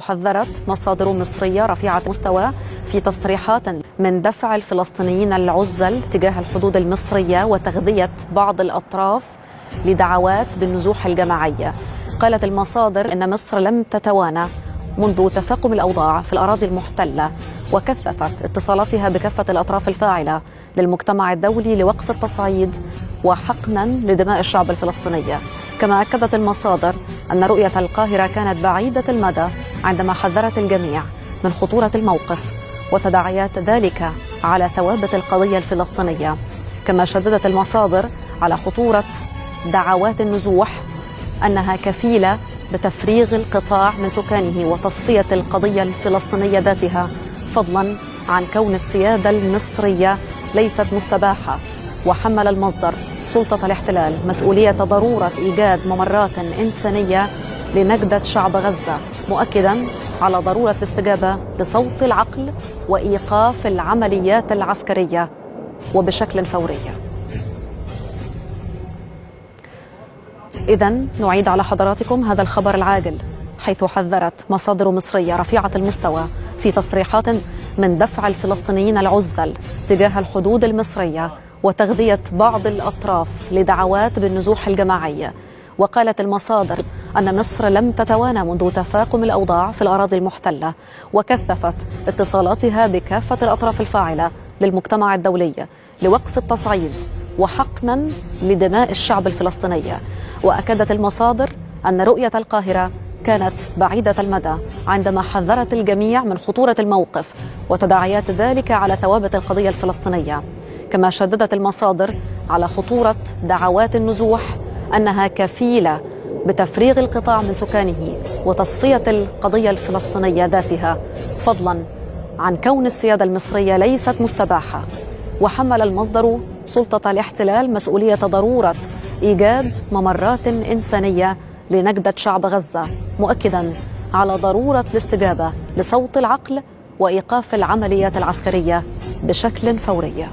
حذرت مصادر مصرية رفيعة مستوى في تصريحات من دفع الفلسطينيين العزل تجاه الحدود المصرية وتغذية بعض الأطراف لدعوات بالنزوح الجماعي. قالت المصادر إن مصر لم تتوانى منذ تفاقم الأوضاع في الأراضي المحتلة، وكثفت اتصالاتها بكافة الأطراف الفاعلة للمجتمع الدولي لوقف التصعيد وحقنا لدماء الشعب الفلسطيني. كما أكدت المصادر أن رؤية القاهرة كانت بعيدة المدى عندما حذرت الجميع من خطورة الموقف وتداعيات ذلك على ثوابت القضية الفلسطينية. كما شددت المصادر على خطورة دعوات النزوح أنها كفيلة بتفريغ القطاع من سكانه وتصفية القضية الفلسطينية ذاتها، فضلا عن كون السيادة المصرية ليست مستباحة. وحمل المصدر سلطة الاحتلال مسؤولية ضرورة إيجاد ممرات إنسانية لنجدة شعب غزة، مؤكدا على ضرورة الاستجابة لصوت العقل وإيقاف العمليات العسكرية وبشكل فوري. إذن نعيد على حضراتكم هذا الخبر العاجل، حيث حذرت مصادر مصرية رفيعة المستوى في تصريحات من دفع الفلسطينيين العزل تجاه الحدود المصرية وتغذية بعض الأطراف لدعوات بالنزوح الجماعي. وقالت المصادر أن مصر لم تتوانى منذ تفاقم الأوضاع في الأراضي المحتلة، وكثفت اتصالاتها بكافة الأطراف الفاعلة للمجتمع الدولي لوقف التصعيد وحقنا لدماء الشعب الفلسطيني. وأكدت المصادر أن رؤية القاهرة كانت بعيدة المدى عندما حذرت الجميع من خطورة الموقف وتداعيات ذلك على ثوابت القضية الفلسطينية. كما شددت المصادر على خطورة دعوات النزوح أنها كفيلة بتفريغ القطاع من سكانه وتصفية القضية الفلسطينية ذاتها، فضلا عن كون السيادة المصرية ليست مستباحة. وحمل المصدر سلطة الاحتلال مسؤولية ضرورة إيجاد ممرات إنسانية لنجدة شعب غزة، مؤكدا على ضرورة الاستجابة لصوت العقل وإيقاف العمليات العسكرية بشكل فوري.